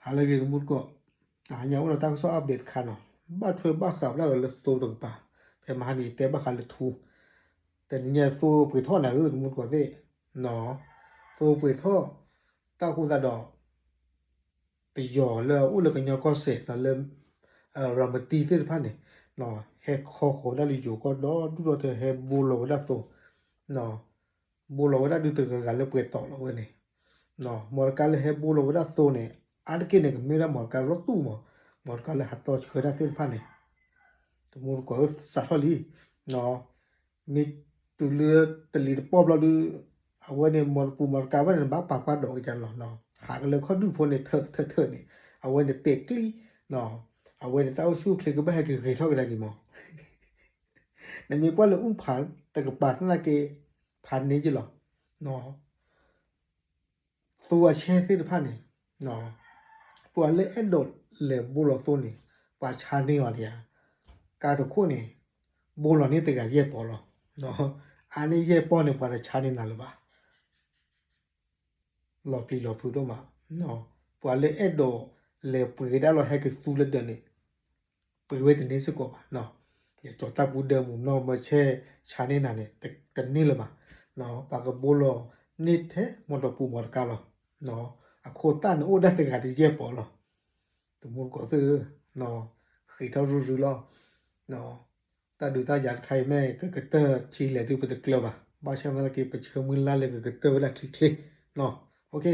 ဟါလၢအဂ့ၤ တမူတကိး, တဟါညါအိၣ်ဒီးတၢ်ကစီၣ် update တခါနီၤ, ဘၣ်ထွဲဘၣ်ဃးဝဲဒၣ်ဒီးလၢသိတကပၤ, ဖဲမဟါန့ၣ် ယတဲဘၣ်ဃးလၢထူ, တနံၤညါသိပှ့ၤထီၣ်နၤဧၢ တမူတကိးသ့ၣ်, သိပှ့ၤထီၣ်, တၢ်ဃိသတးဒီး ပယီၤလၢအအိၣ်လၢကညီကီၢ်စဲၣ်ဒီးလၢ ရၤမတံသ့ၣ်တဖၣ်န့ၣ်, ဟဲခီဃီၤဝဲဒၣ်လၢယိၤကီၢ်ဒီဒူၣ်ဒီထၢ ဟဲဘိလီၤဝဲဒၣ်သိ, ဘိလီၤဝဲဒၣ်ဒုးတဂၤဂၤလၢပှဲၤတီၤလီၤဝဲန့ၣ်, မီတကါလၢဟဲဘိလီၤဝဲဒၣ်သိန့ၣ်, အါတက့ၢ်န့ၣ် ကမ့ၢ်ဝဲဒၣ်မီတကါရီၣ်တူၣ်မး, မီတကါလၢဟးတီဆှၢတၢ်သ့ၣ်တဖၣ်န့ၣ်, တမူတကိးဧၢ စးထီၣ်လံ မ့ၢ်တုၤလၢတလံၤတပီၢ်ဘျီဒုး, အဝဲန့ၣ် မီတပူၤမီတကါဘၣ်န့ၣ် နဘၣ်ပာ်ပှၢ်ဒိးကဒါလီၤ, ဟးကလၢခီၣ်ဒုၣ်ဖိန့ၣ် ထၢၣ်ထၢၣ်ထၢၣ်န့ၣ်, အဝဲန့ၣ်တဲာ်ကျံ, အဝဲန့ၣ်တၢ်အိၣ်ဆူၣ်အိၣ်ချ့ကဘၣ်ဟဲကဂ့ၤထီၣ်ကဒါက့ၤမး, နမ့ၢ်ကွၢ်လၢအူဖးတကပၤသနာ်က့, ဖးန့ၢ်က့ၤလီၤ သိအဆဲသ့ၣ်တဖၣ်န့ၣ်, ပှၤလၢအဲၣ်ဒိးလဲၤဘိလီၤသိန့ၣ်, ပှၤဆါန့ၢ်အီၤန့ၣ်ဧါ, ကါတခိၣ်န့ၣ်, ဘိလီၤန့ၢ်တဂၤယဲၢ်ပီၤလီၤ, အါန့ၢ်ယဲၢ်ပီၤန့ၣ် ပှၤတဆါန့ၢ်နၤလၢၤဘၣ် လီၤပျံၤလီၤဖုးဒိၣ်မး, ပှၤလၢအဲၣ်ဒိးလဲၤပှ့ၤကဒါလီၤ ဟဲကသူလၢဒၢးန့ၣ်, ပှ့ၤဝဲတန့ၢ်စ့ၢ်ကီးဘၣ်, ယကၠီၤတၢ်ပူၤဒၢမုၢ်နီၢ်မၢဆဲးဆါန့ၢ်နၤန့ၣ်, တန့ၢ်လၢၤဘၣ်, ပှၤကဘိလီၤန့ၢ်ထဲမီတပူၤမီတကါလီၤ, အခိၣ်သၣ်န့ၣ်အိၣ်ဒၣ်တဂၤတယဲၢ်ပီၤလီၤ, တမူတကိးသ့ၣ်ဧၢ, ဃ့ထီၣ်ရုရုလီၤ တၢ်ဒုးတၢ်ယၤတခါအံၤ မ့ၢ်ကကတၢၢ်ထံလဲၣ်ဒုး ပတကျၢၤဘၣ်, ဘၣ်ဆၣ်သနာ်က့ ပဆၢမုၢ်လၢ်လၢကကတၢၢ်ဝဲဒၣ်ချ့ချ့, OK,